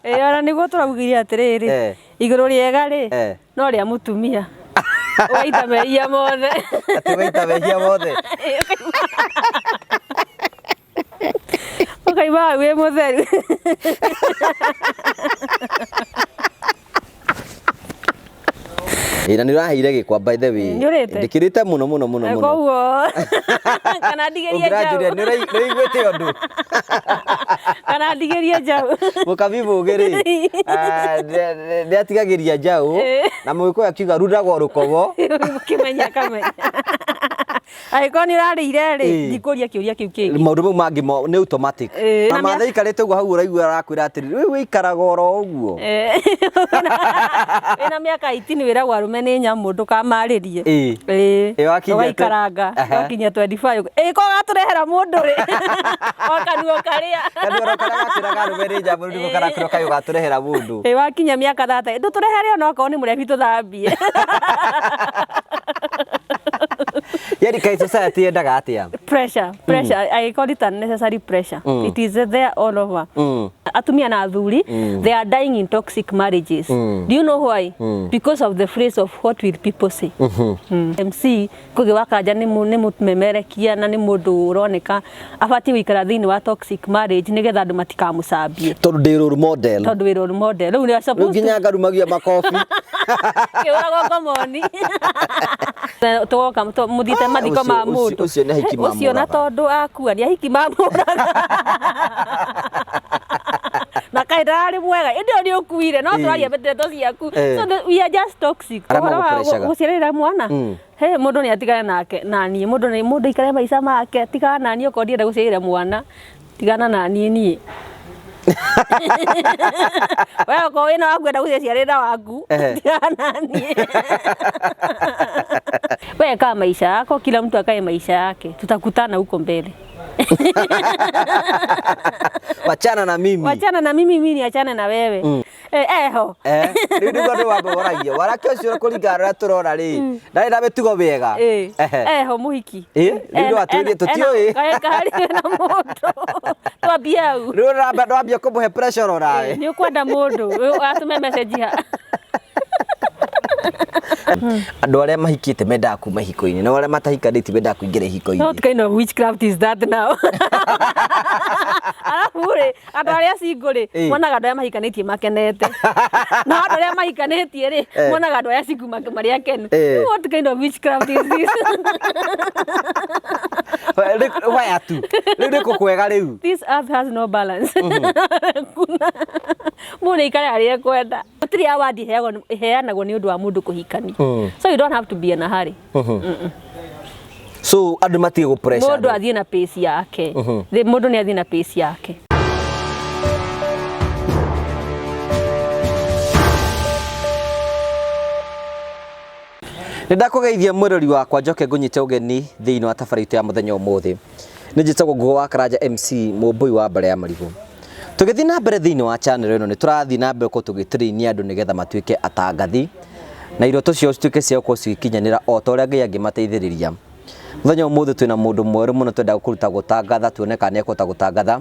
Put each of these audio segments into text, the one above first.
Ĩ ona nĩguo tũraugire atĩrĩrĩ, igũrũ rĩega rĩ, no rĩa mũtumia. Ũgaita mehia mothe. Atĩ ũgaita mehia mothe. Ũkaima hau wĩ mũtheru. Ĩ na nĩ ũraheire gĩkwa by the way. Nĩ ũrĩte? Ndĩkĩrĩte mũno mũno mũno mũno. Koguo kana ndigĩrie Ũngĩranjũria njaũ. nĩ ũraiguĩte ũndũ. Kana ndigĩrie njaũ. Mũkabi mũgĩ rĩ, nĩ atigagĩria njaũ na mũgĩkũyũ akiuga rundagwo rũkobo. Kĩmenya kamenya. Angĩkorwo nĩ ũrarĩire rĩ, ndikũria kĩũria kĩu kĩngĩ. Maũndũ mau mangĩ mo nĩ automatic. Ĩĩ, Na na matha aikarĩte ũguo hau ũraigua arakwĩra atĩrĩrĩ, rĩu wĩikaraga oro ũguo. Wĩna mĩaka 18 wĩragwo arũme nĩ nyamũ ndũkamarĩrie. Ĩĩ. Ĩĩ. Ĩĩ, wakinyia Ũgaikaranga. Wakinyia 25. Ĩĩ ko gatũrehera mũndũ rĩ. O kanua karĩa. Kanua oro karĩa gakwĩraga arũme nĩ nyamũ rĩu nĩko karakwĩra kaĩ ũgatũrehera mũndũ. Ĩĩ wakinyia mĩaka 30 ndũtũrehere onokorwo nĩ mũrebi tũthambie. Yani kaĩ society yendaga atĩa? Pressure, pressure. I call it unnecessary pressure. It is there all over. Atumia na athuri, they are dying in toxic marriages. Do you know why? Because of the phrase of what will people say. MC Ngugi wa Karanja nĩ mũmemerekia na nĩ mũndũ ũroneka abatiĩ gũikara thĩinĩ wa toxic marriage nĩgetha andũ matikamũcambie. Tondũ ndĩ role model. Tondũ wĩ role model. Rĩu nĩ Rĩu supposed to nginya ngarumagia makobi. kĩũragwo ngomoni. Tũgoka mũthiĩte mathiko ma mũndũ. Ũcio nĩ ahiki Ũcio na mamũraga. tondũ akua nĩ ahiki mamũraga. Na kaĩ ndararĩ mwega ĩndĩ ĩyo nĩ ũkuire no tũraria ndeto ciaku. So we are just toxic. Arĩa Ũhoro wa magũpreshaga. gũciarĩra mwana. He mũndũ nĩ atigane nake na niĩ mũndũ nĩ mũndũ aikare maica make tigana na niĩ okorwo ndienda gũciarĩra mwana tigana na niĩ niĩ. We okorwo wĩna waku enda gũciarĩra waku tigana na niĩ. We kaa maisha yako, kila mtu akae maisha yake, tutakutana huko mbele. Wachana na mimi. Wachana na mimi, mimi niachane na wewe. Eho. Rĩu nĩguo andũ wambe woragia warake ũcio kũringana na ũrĩa tũrona rĩ ndarĩ na mĩtugo mĩega. Eho mũhiki. Rĩu no atwĩrie tũtiũĩ. Karĩ na mũndũ. Twambie hau. Rĩu ndwambia kũmũhe pressure onawe. Nĩ ũkwenda mũndũ atũme message ha. Andũ arĩa mahikĩte mendaga kuma ihiko-inĩ na arĩa matahikanĩtie mendaga kũingĩra ihiko-inĩ. What kind of witchcraft is that now? Arabu rĩ, andũ arĩa single rĩ, monaga andũ arĩa mahikanĩtie makenete. Na andũ arĩa mahikanĩtie rĩ, monaga andũ arĩa single marĩ akenu. What kind of witchcraft is this? Waya tu. Rĩu nĩ kũkwega rĩu. This earth has no balance. Kuna mũndũ aikare harĩa ekwenda. Gũtirĩ award ĩheanagwo nĩ ũndũ wa mũndũ kũhikania. So you don't have to be in a hurry. So andũ matige gũ pressure. Mũndũ athiĩ na pace yake. Mũndũ nĩ athiĩ na pace yake. Nĩ ndakũgeithia mwĩrori wakwa njoke ngũnyite ũgeni thĩinĩ wa tabarĩra itũ ya mũthenya ũmũthĩ. Nĩ njĩtagwo Ngugo wa Karanja MC mũmbũi wa mbare ya marigũ. Tũgĩthiĩ na mbere thĩinĩ wa channel ĩno nĩ tũrathiĩ na mbere gũkorwo tũgĩtrain andũ nĩgetha matuĩke atangathi na iroto ciao cituĩke cia gũkorwo cigĩkinyanĩra o ta ũrĩa Ngai angĩmateithĩrĩria. Mũthenya ũmũthĩ twĩna mũndũ mwerũ mũno twenda kũruta gũtangatha tuone kana nĩ ekũhota gũtangatha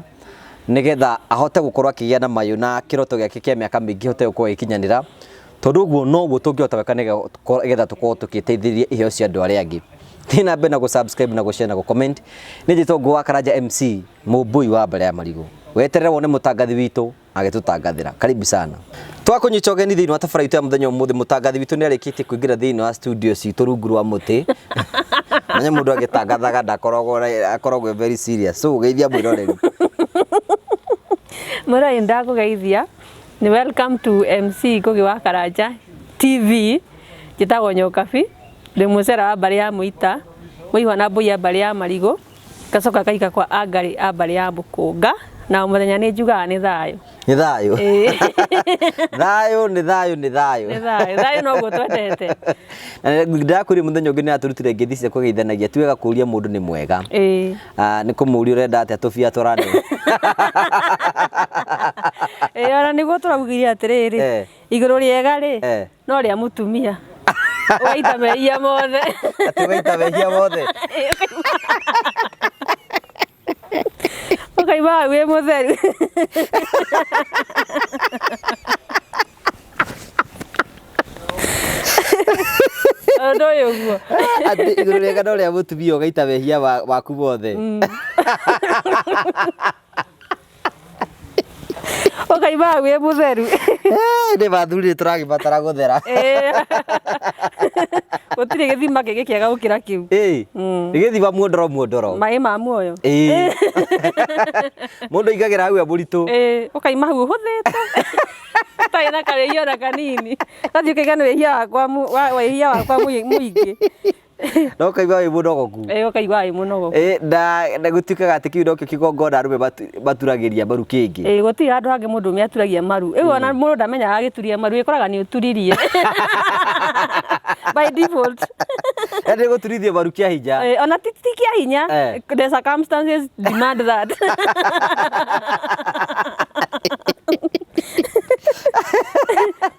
nĩgetha ahote gũkorwo akĩgĩa na mayũ na kĩroto gĩake kĩa mĩaka mĩingĩ ahote gũkorwo gĩkinyanĩra tondũ ũguo noguo tũngĩhota gwĩka nĩgetha tũkorwo tũgĩteithĩrĩria iheo cia andũ arĩa angĩ. Thiĩ na mbere na gũ subscribe na gũ share na gũ comment. Nĩ njĩtwo Ngũgũ wa Karanja MC mũmbũi wa mbere ya marigũ. Weterere wone mũtangathi witũ agĩtũtangathĩra. Karibu sana. Twakũnyita ũgeni thĩinĩ wa tabarĩra itũ ya mũthenya ũmũthĩ mũtangathi witũ nĩ arĩkĩtie kũingĩra thĩinĩ wa studio citũ rungu rwa mũtĩ. Menya mũndũ agĩtangathaga ndakoragwo akoragwo very serious. So geithia mwĩroreri. Mwĩroreri ndakũgeithia. Ni welcome to MC Ngugi wa Karanja TV. Njĩtagwo Nyokabi, ndĩ mũcera wa mbarĩ ya Mũita, mũihwa na mbũi ya mbarĩ ya Marigũ, ngacoka ngaika kwa Angarĩ a mbarĩ ya Mũkũnga, na o mũthenya nĩ njugaga nĩ thayũ. Nĩ thayũ. Thayũ nĩ thayũ nĩ thayũ. Nĩ thayũ, thayũ noguo twendete. Na ndĩrakwĩrire mũthenya ũngĩ nĩ atũrutire ngeithi cia kũgeithanagia ti wega kũria mũndũ nĩ mwega. Nĩ kũmũria ũrenda atĩa tũbia tũrane. Ĩĩ ona nĩguo tũraugire atĩrĩrĩ, igũrũ rĩega rĩ, no rĩa mũtumia. Ũgaita mehia mothe. Atĩ ũgaita mehia mothe. Ũkaima hau wĩ mũtheru. Ndoĩ ũguo. Atĩ igũrũ rĩega no rĩa mũtumia ũgaita mehia waku mothe. Ũkaima hau wĩ mũtheru. Eh, nĩ mathuri nĩ tũragĩbatara gũthera. Gũtirĩ gĩthima kĩngĩ kĩega gũkĩra kĩu. Ĩĩ. Nĩ gĩthima muondoro muondoro. Maĩ ma muoyo. Ĩĩ. Mũndũ aingagĩra hau e mũritũ. Ĩĩ, ũkaima hau ũhũthĩte. Ũtarĩ na karĩhia ona kanini. Ũgathiĩ ũkaiga nĩ wĩhia wakwa wĩhia wakwa mũingĩ. No ũkaigua wĩ mũnogoku. Ĩĩ, ũkaigua wĩ mũnogoku. Ĩĩ, na gũtuĩkaga atĩ kĩu nokĩo kĩgongona arũme maturagĩria maru kĩngĩ. Ĩĩ, gũtirĩ handũ hangĩ mũndũrũme aturagia maru. Rĩu ona mũndũ ndamenyaga agĩturia maru, ĩkoraga nĩ ũturirie. By default. Yaani nĩ gũturithio maru kĩa hinya. Ĩĩ, ona ti kĩa hinya. The circumstances demand that.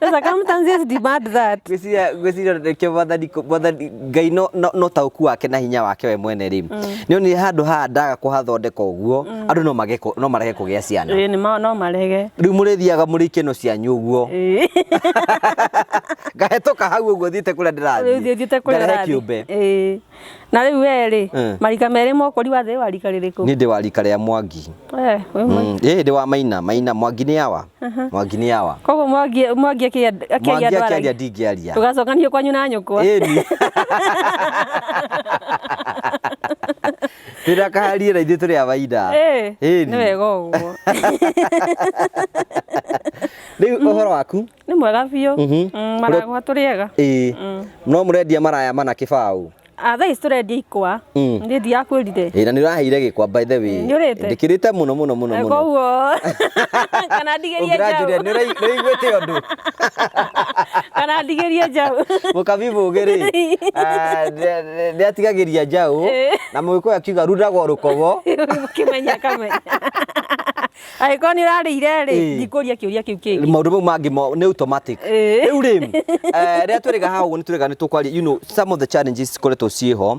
The circumstances demand that. Ngwĩciria nĩkĩo mwathani Ngai no taũku wake na hinya wake we mwene rĩ, nĩ onire handũ haha ndaga kũhathondeka ũguo, andũ no marege kũgĩa ciana. Ĩĩ, no marege. Rĩu mũrĩthiaga mũrĩ ikeno cianyu ũguo. Ngahĩtũka hau ũguo thiĩte kũrĩa ndĩrathiĩ. Thiĩte kũrĩa Ngarehe ũrathiĩ. kĩũmbe. Ĩĩ. Na rĩu we rĩ, marika merĩ mokũri wa thĩ wa rika rĩrĩkũ? Niĩ ndĩ wa rika rĩa Mwangi. Eh, wĩ Ĩĩ ndĩ wa Maina, Maina Mwangi nĩ awa. Mwangi nĩ awa. Koguo Mwangi akĩaria Mwangi andũ akĩaria aragia. ndingĩaria. Tũgacokanio kwanyu na nyũkwa. Ĩni. Twĩna kaharie na ithuĩ tũrĩ a Maina. Ĩĩ. Ĩni. Nĩ wega ũguo. Rĩu ũhoro waku? Nĩ mwega biũ. Maragwa tũrĩ ega. Ĩĩ. No mũrendia maraya mana kĩbaũ. Ah, thaa ici tũrendia ikwa. Niĩ ndiakwĩrire. Ĩĩ, na nĩ ũraheire gĩkwa by the way. Nĩ ũrĩte? Ndĩkĩrĩte mũno mũno mũno mũno. Koguo kana ndigĩrie Ũngĩranjũria njaũ. nĩ ũraiguĩte ũndũ. Kana ndigĩrie njaũ. Mũkabi mũgĩ rĩ, nĩ atigagĩria njaũ na mũgĩkũyũ akiuga rundagwo rũkobo. Kĩmenya kamenya. Angĩkorwo nĩ ũrarĩire rĩ, ndikũria kĩũria kĩu kĩngĩ. Maũndũ mau mangĩ nĩ automatic. Rĩu rĩ, rĩrĩa twĩrĩga haha ũguo nĩ twĩrĩga nĩ tũkwaria, you know, some of the challenges cikoretwo ciĩho,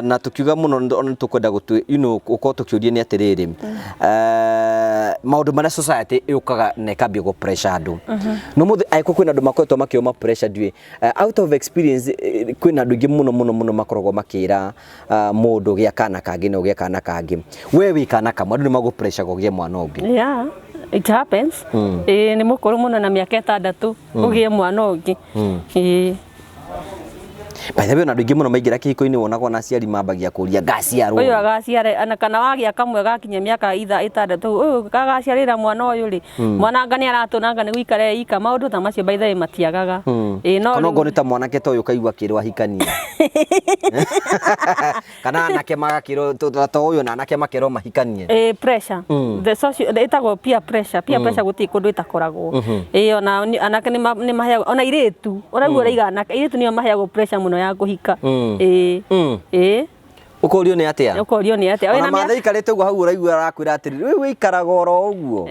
na tũkiuga mũno ona nĩ tũkwenda you know, gũkorwo tũkĩũria nĩ atĩrĩrĩ, maũndũ marĩa society yũkaga na ĩkambia gũ pressure andũ. No mũthĩ angĩkorwo kwĩna andũ makoretwo makĩũma pressure ndiũĩ, out of experience, kwĩna andũ aingĩ mũno mũno mũno makoragwo makĩra mũndũ gĩa kana kangĩ na ũgĩe kana kangĩ. We wĩ kana kamwe, andũ nĩ magũ pressure ũgĩe mwana ũngĩ. Yeah, it happens. Ĩĩ, nĩ mũkũrũ mũno na mĩaka 6 ũgĩe mwana ũngĩ. Ĩĩ. By the way, ona andũ aingĩ mũno maingĩra kĩhiko-inĩ wonagwo na aciari mambagia kũria ngaciarwo. Ũyũ agaciara ana kana wagĩa kamwe gakinya mĩaka 6 ũyũ gagaciarĩra mwana ũyũ rĩ, mwana anga nĩ aratũnanga nĩ gũikara ika, maũndũ ta macio by the way matiagaga. Ĩĩ, no Kana rĩu okorwo nĩ ta mwanake ta ũyũ ũkaigua akĩrwo ahikanie. Kana anake magakĩrwo ta ũyũ na anake makerwo mahikanie. Ĩĩ, pressure. The social ĩtagwo peer pressure. Peer pressure gũtirĩ kũndũ ĩtakoragwo. Ĩĩ, ona anake nĩ maheagwo, ona airĩtu, ũraigua ũraiga anake, airĩtu nĩo maheagwo pressure mũno ya kũhika. Ĩĩ. Ĩĩ. Ũkorio nĩ atĩa? Ũkorio nĩ atĩa? Ona matha ikarĩte ũguo hau ũraigua arakwĩra atĩrĩrĩ, we wĩikaraga oro ũguo.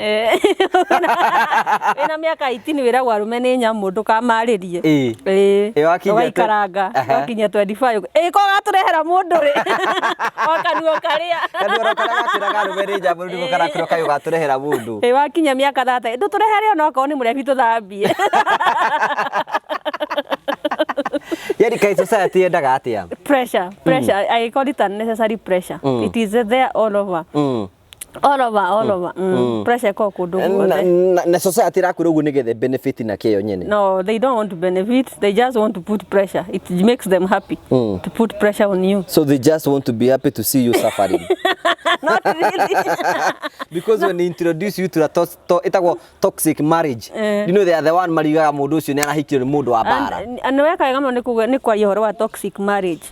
Wĩna mĩaka 18 wĩragwo arũme nĩ nyamũ ndũkamarĩrie. Ĩĩ. Ĩĩ. Ĩĩ, wakinya Ũgaikaranga, wakinya 25. Ĩĩ, ko gatũrehera mũndũ rĩ. O kanua karĩa. Kanua oro karĩa gakwĩraga arũme nĩ nyamũ rĩu nĩko karakwĩra kaĩ ũgatũrehera mũndũ. Ĩĩ, wakinya mĩaka 30, ndũtũrehere ona okorwo nĩ mũrebi tũthambie. Yaani kaĩ society yendaga atĩa? Pressure, pressure. I call it unnecessary pressure. It is there all over. All over, all over. Pressure ĩkoragwo kũndũ guothe. Na society ĩrakwĩra ũguo nĩgetha benefit na kĩo nyene. No, they don't want to benefit. They just want to put pressure. It makes them happy to put pressure on you. So they just want to be happy to see you suffering. Not really. Because when they introduce you to a ĩtagwo toxic marriage, you know they are the one mariugaga mũndũ ũcio nĩ arahikio nĩ mũndũ wa mbara. Nĩ weka wega mũno nĩ kwaria ũhoro wa toxic marriage.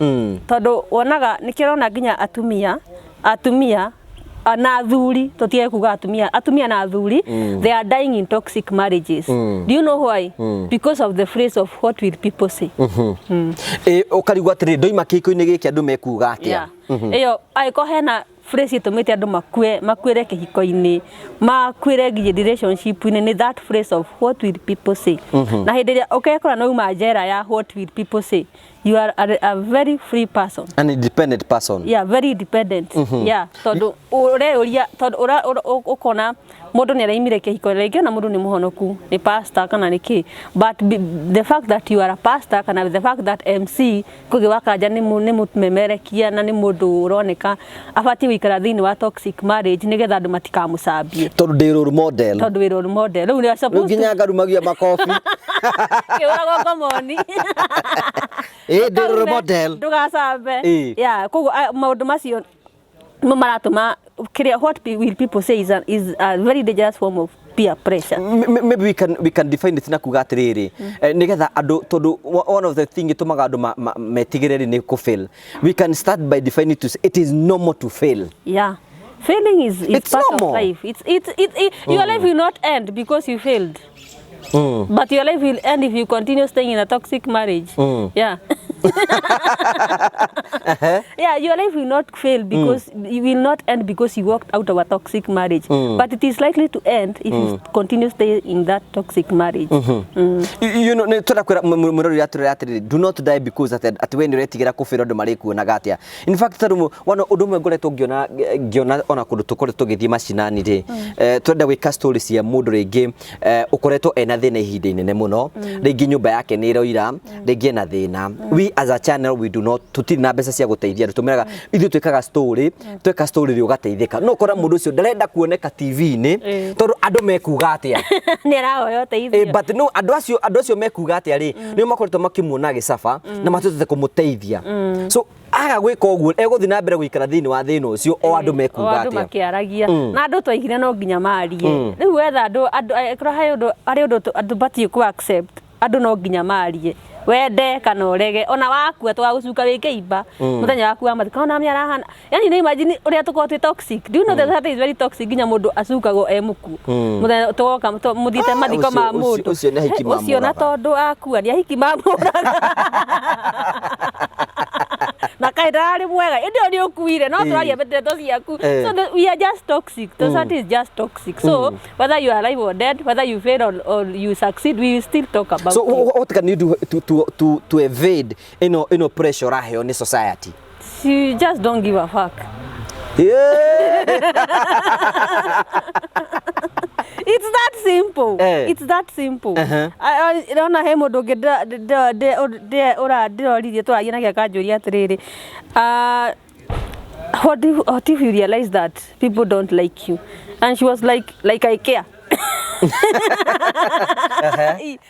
Tondũ wonaga nĩkĩo ũrona nginya atumia na athuri, tũtige kuga atumia, atumia na athuri, they are dying in toxic marriages. Do you know why? Because of the phrase of what will people say. Ĩ, ũkarigwo atĩrĩrĩ, ndoima kĩhiko-inĩ gĩkĩ andũ mekuga atĩa? Yeah. Ĩyo angĩkorwo hena phrase ĩtũmĩte andũ makuĩre kĩhiko-inĩ, makuĩre nginya relationship-inĩ, nĩ that phrase of what will people say. Na hĩndĩ ĩrĩa ũkekora nĩ wauma njera ya what will people say, You are a very free person. An independent person. Yeah, very independent. Yeah, tondu ureyũria, tondu ũkona mũndũ nĩ araimire kĩhiko rĩngĩ, ona mũndũ nĩ mũhonoku, nĩ pastor kana nĩ kĩ, but the fact that you are a pastor kana the fact that MC Ngugi wa Karanja nĩ mũmemerekia na nĩ mũndũ ũroneka abatiĩ gũikara thĩinĩ wa toxic marriage nĩgetha andũ matikamũcambie. Tondũ ndĩ role model. Tondũ wĩ role model rĩu nĩ Rĩu supposed to nginya ngarumagia makobi. Kĩũragwo ngomoni. Ĩ, ndĩ role model. Ndũgacambe. Ĩ. Yeah, koguo maũndũ macio nĩmo maratũma kĩrĩa what will people say is a very dangerous form of peer pressure. Maybe we can define it na kuga atiriri, nigetha andu, tondu one of the thing itumaga andu metigire ri ni ku fail. We can start by defining to say it is normal to fail. Yeah, failing is It's part normal. of life. It's it, it, it Your life will not end because you failed, but your life will end if you continue staying in a toxic marriage. Yeah, your life will not fail because you will not end because you walked out of a toxic marriage, but it is likely to end if you continue staying in that toxic marriage. Nĩ twenda kwĩra mũrori atĩrĩrĩ atĩrĩrĩ, do not die because atĩ we nĩ ũretigĩra kũbĩra andũ marĩkuonaga atĩa. In fact, tarĩu wana ũndũ ũmwe ngoretwo ngĩona ona kũndũ tũkoretwo tũgĩthiĩ macinani rĩ, twenda gwĩka story cia mũndũ rĩngĩ ũkoretwo ena thĩna ihinda inene mũno, rĩngĩ nyũmba yake nĩ ĩroira, rĩngĩ ena thĩna. We as a channel, we do not, tũtirĩ na mbeca cia gũteithia andũ. Tũmeraga ithuĩ twĩkaga story, tweka story rĩ, ũgateithĩka, no ũkora mũndũ ũcio ndarenda kuoneka TV-inĩ tondũ andũ mekuga atĩa. Nĩ arahoya ũteithio. But no andũ acio mekuga atĩa rĩ, nĩo makoretwo makĩmuona agĩcaba na matũtete kũmũteithia. So aga gwĩka ũguo, egũthiĩ na mbere gũikara thĩinĩ wa thĩna ũcio o andũ o mekuga andũ atĩa. Makĩaragia na andũ twaigire no nginya marie. Rĩu wetha andũ angĩkorwo harĩ ũndũ andũ batiĩ ku accept, andũ no nginya marie, wende kana ũrege. Ona wakua tũgagũcuka wĩ kĩimba mũthenya waku wa mathiko, ona arahana yani nĩ imagine ũrĩa tũkoragwo twĩ toxic. Do you know that is very toxic, nginya mũndũ acukagwo e mũkuũ mũthenya tũgoka mũthiĩte mathiko ma mũndũ? Ũcio nĩ ahiki Ũcio na mamũraga. Tondũ akua nĩ ahiki mamũraga na kaĩ ndararĩ mwega, ĩndĩ ĩyo nĩ ũkuire no tũraria ndeto ciaku. So we are just toxic. Society is just toxic. So whether you are alive or dead, whether you fail or you succeed, we will still talk about So you. what can you do to evade ĩno pressure ũraheo nĩ society? You just don't give a fuck. It's that simple. It's that simple. Ndĩrona he mũndũ ũngĩ ndĩroririe, tũragia nake akanjũria atĩrĩrĩ, "What if you realize that people don't like you?" And she was like, "I care,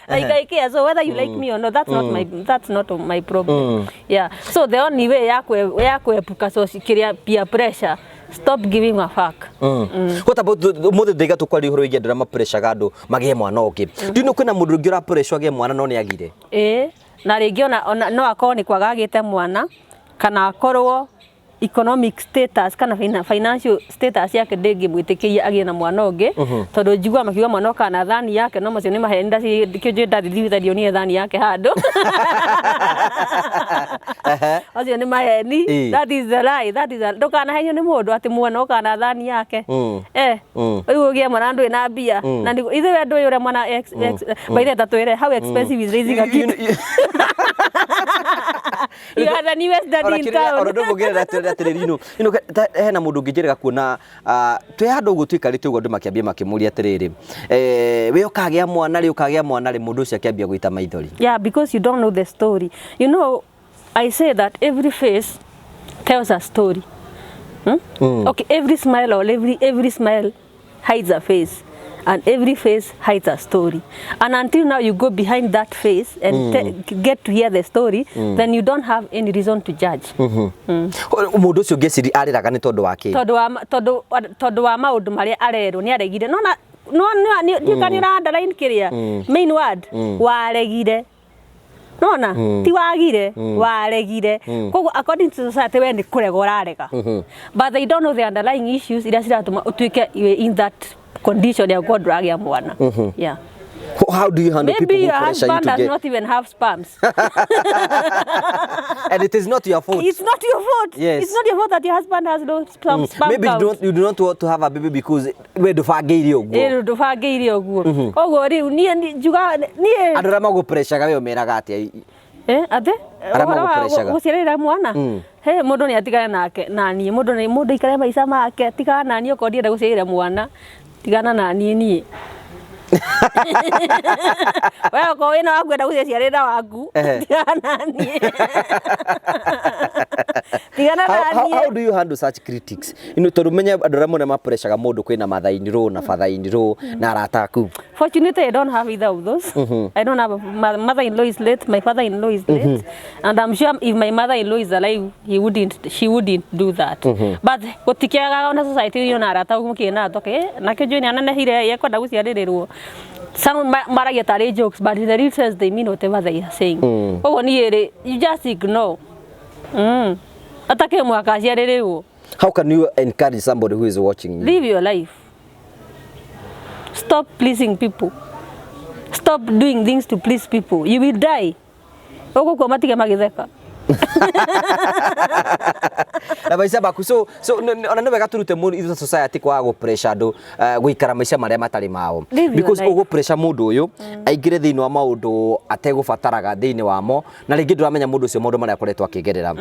like I care. So whether you like me or not, that's not my problem." Yeah, so the only way ya kuepuka so kiria peer pressure, stop giving a fuck. What about mũthĩ ndaiga tũkwaria ũhoro wĩgiĩ andũ arĩa mapreshaga andũ magĩe mwana ũngĩ? Do you know kwĩna mũndũ ũngĩ ũrapressure agĩe mwana no nĩ agire? Ĩĩ, na rĩngĩ ona no akorwo nĩ kwaga agĩte mwana, kana akorwo economic status kana financial status yake ndĩngĩmwĩtĩkĩria agĩe na mwana ũngĩ, tondũ njiguaga makiuga mwana okaga na thani yake, no macio nĩ maheni. Ndakĩo ndathiĩ thibitarĩ ndionire thani yake handũ. Macio nĩ maheni. That is a lie. That is a ndũkanahenio nĩ mũndũ atĩ mwana okaga na thani yake. Rĩu ũgĩe mwana ndũrĩ na mbia na ithuĩ we ndũĩ ũrĩa mwana by the way, ta twĩre, how expensive is raising a kid? You are the newest daddy in town. Ona ndũmũngĩrera atĩrĩrĩ, hena mũndũ ũngĩnjĩrĩga kuona twĩ handũ ũguo tũikarĩte ũguo, andũ makĩambia makĩmũria atĩrĩrĩ, we ũkagĩa mwana rĩ, ũkagĩa mwana rĩ? Mũndũ ũcio akĩambia gũita maithori. Yeah, because you don't know the story. I say that every face tells a story. Okay, every smile or every smile hides a face, and every face hides a story. And until now you go behind that face and get to hear the story, then you don't have any reason to judge. Mũndũ ũcio ngĩciri arĩraga nĩ tondũ wa kĩ? Tondũ wa maũndũ marĩa arerwo nĩ aregire. Nona no no nĩ nĩ ũra underline kĩrĩa main word, waregire. Nona ti wagire, waregire. Koguo according to society we nĩ kũrega ũrarega, but they don't know the underlying issues iria ciratũma ũtuĩke in that condition ya gũkorwo ndũragĩa mwana. Yeah. How do you handle Maybe people who your pressure you husband to does get not even have sperms. And it is not your fault. It's not your fault. It's not your fault that your husband has no sperm Maybe you count. don't want to have a baby because we ndũbangĩire ũguo. Ĩ, ndũbangĩire ũguo. Koguo rĩu niĩ njuga niĩ Andũ arĩa magũpreshaga we ũmeraga atĩa? Atĩ Arĩa ũhoro wa magũpreshaga. gũciarĩra mwana, he mũndũ nĩ atigane nake naniĩ, mũndũ nĩ mũndũ aikare maica make, tigana naniĩ okorwo ndienda gũciarĩra mwana, tigana naniĩ niĩ. We okorwo wĩna waku enda gũciarĩra waku, tigana naniĩ, tigana How, naniĩ. how do you handle such critics? Ino tondu menye andu aria mone mapreshaga mundu kwina mother in law na father in law na arata aku. Fortunately, I don't have either of those. I don't have my mother-in-law is late, my father-in-law is late, and I'm sure if my mother-in-law is alive, he wouldn't, she wouldn't do that. But gũtikĩagaga ona society ĩyo na arata mũkĩna toke nakĩo njũĩ nĩ anenehire yekwenda gũciarĩrĩrwo. Some maragia tarĩ jokes, but in the real sense they mean whatever they are saying. Koguo niĩ rĩ, you just ignore. Atakĩ mwaka aciarĩrĩrwo. How can you encourage somebody who is watching you? Live your life. Stop pleasing people. Stop doing things to please people. You will die. Ũgũkua matige magĩtheka. Na maica maku, so ona nĩ wega tũrute mũndũ ithuĩ ta society kwaga gũ pressure andũ gũikara maica marĩa matarĩ mao. Live your Because life. ũgũ pressure mũndũ ũyũ aingĩre thĩinĩ wa maũndũ ategũbataraga thĩinĩ wamo, na rĩngĩ ndũramenya mũndũ ũcio maũndũ marĩa akoretwo akĩgerera.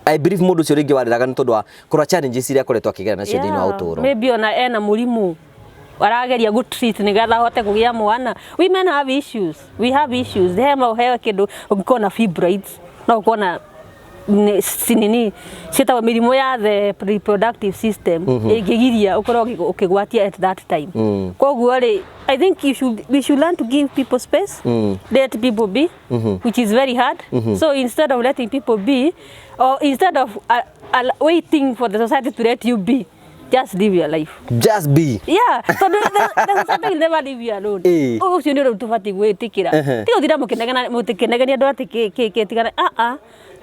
I believe mũndũ ũcio rĩngĩ warĩraga nĩ tondũ wa kũrora challenges iria akoretwo akĩgerera nacio thĩinĩ wa ũtũũro. Maybe ona ena mũrimũ arageria gũ treat nĩgetha ahote kũgĩa mwana. Women have issues. We have issues. He ma he kĩndũ ũngĩkorwo na fibroids, no ũkorwo na nini ciĩtagwo mĩrimũ ya the reproductive system ĩngĩgiria ũkorwo ũkĩgwatia at that time. Koguo rĩ, I think you should, we should learn to give people space, let people be, which is very hard. So instead of letting people be, or instead of waiting for the society to let you be, just live your life. Just be. Yeah, tondũ the society will never leave you alone. Ũcio nĩ ũndũ tũbatiĩ gwĩtĩkĩra. Tiga gũtinda mũkĩnegenia andũ atĩ kĩ kĩ kĩ tigana, ah ah.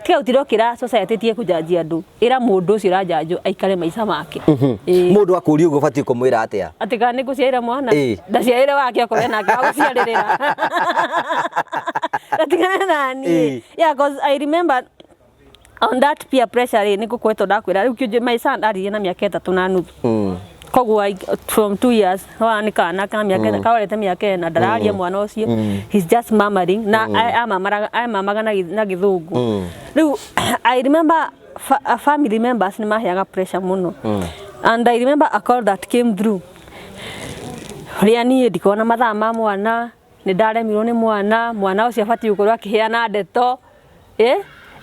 Tiga gũtinda ũkĩra society ĩtige kũjanjia andũ. Ĩra mũndũ ũcio ũrajanjwo aikare maica make. Mũndũ akũria ũguo ũbatiĩ kũmwĩra atĩa? Atĩ kana nĩ ngũciarĩra mwana? Ndaciarĩre wake okorwo enake wa gũciarĩrĩra. Ndatigane na niĩ. Yeah, 'cause I remember on that peer pressure rĩ, nĩ ngũkwetwo ndakwĩra rĩu kĩũnjĩ my son aririe na mĩaka 3 na nuthu. Koguo from 2 years wa nĩ kana ka mĩaka karorete mĩaka 4 ndararia, mwana ũcio he's just murmuring na amamaga na gĩthũngũ. Rĩu I remember family members nĩ maheaga pressure mũno, and I remember a call that came through rĩa niĩ ndikona mathaa ma mwana, nĩ ndaremirwo nĩ mwana, mwana ũcio abatiĩ gũkorwo akĩheana ndeto